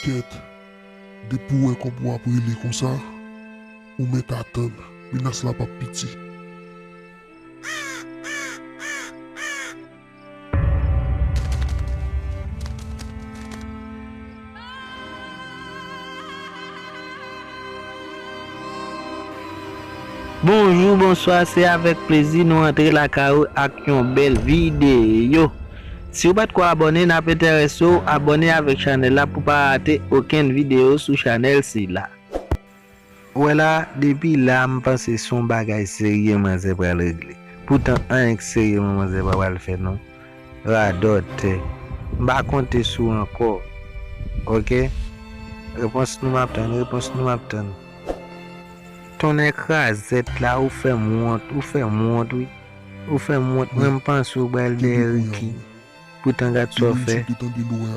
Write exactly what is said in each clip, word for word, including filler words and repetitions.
Kèt, depi w wè kòb ou ap rele konsa, ou mèt atann, menas la p ap piti. Bonjou, bonswa, se avèk plezi nou antre lakay ou ak yon bèl videyo. Si w pa t ko abòne, n ap enterese w abòne avèk chanèl la pou pa rate okenn videyo sou chanèl sila. Ou wè la, depi la, m panse se yon bagay serye manzè pral regle. Poutan, anyen k serye manzè pa pral fè non. Radòtè. M pa konte sou ou ankò. Oke? Repons nou m ap tann, repons nou m ap tann. Tonnè krazèt la, ou fè m wont, ou fè m wont, wi. Ou fè m wont, mwen m panse ou pral dèyè Ricky. Poutan gad sa w fè.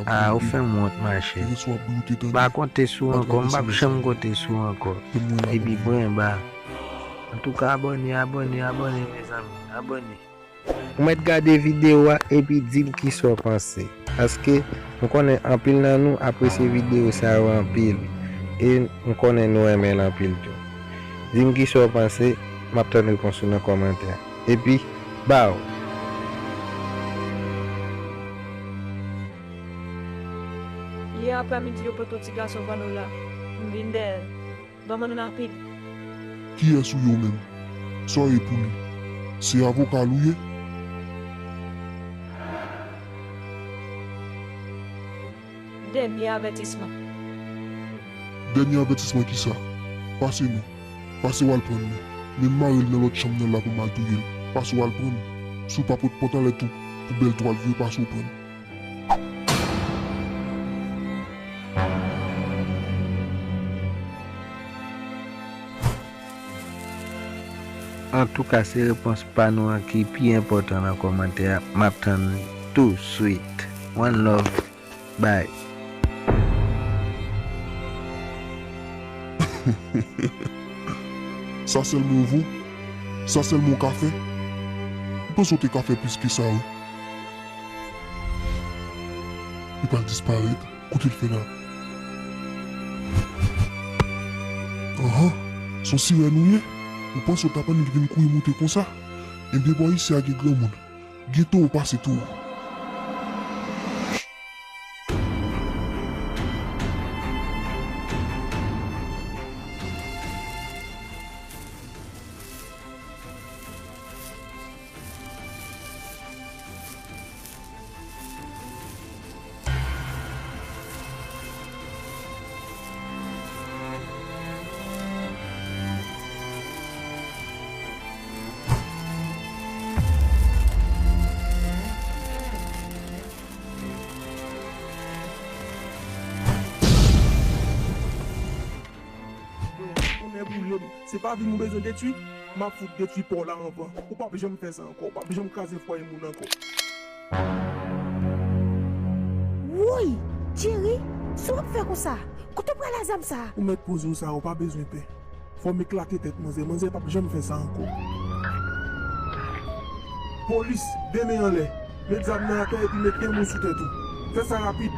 Ah, ou fè m wont, machè. M pa konte sou ou ankò, m p ap janm konte sou ou ankò. Epi pran ba. Antouka, abòne, abòne, abòne, mezanmi, abòne. Ou mèt gade videyo a epi di m kisa w panse. Paske m konnen anpil nan nou apresye videyo sa yo anpil. E m konnen nou renmen l anpil tou. Di m kisa w panse, m ap tann repons ou nan kòmantè. Epi, baw! Yè aprèmidi, yo pote yon ti gason ban nou la. M vin dèyè l. Ban m ann rapid. Kiyès ou ye w menm? Sa w ye pou li? Se avoka l ou ye? Dènye avètisman. Dènye avètisman kisa? Pase non. Pase w al pran li. Men m mare l nan lòt chanm nan la pou m al touye l. Pase w al pran li. Si w pa pot pòt anlè tou, pou bèl twal vre, pase w pran li. Antouka, se repons pa nou an ki pi enpòtan nan kòmantè a. M ap tann li touswit. One love. Bye. Sa sèlman w vo? Sa sèlman w ka fè? M panse w te ka fè plis ke sa, wi. Li pral disparèt. Kote l fè la? Anhan, se yon sirèn ou ye? Ou panse w t ap annik vin kouri moute konsa? Ebyen, bò isi a gen granmoun. Gen towo pase towo. Tonnè boule m. Se pa vi m ou bezwen detwi? M ap fout detwi pa w la anvan. Ou p ap janm fè sa ankò. Ou p ap janm kraze fwaye moun ankò. Woy! Jerry, sa w ap fè konsa? Kote w pral ak zam sa a? Ou mèt poze w sa a, ou pa bezwen pè. Fò m eklate tèt manzè. Manzè p ap janm fè sa ankò. Polis, de men anlè. Met zam nan atè epi met de moun sou tèt ou. Fè sa rapid.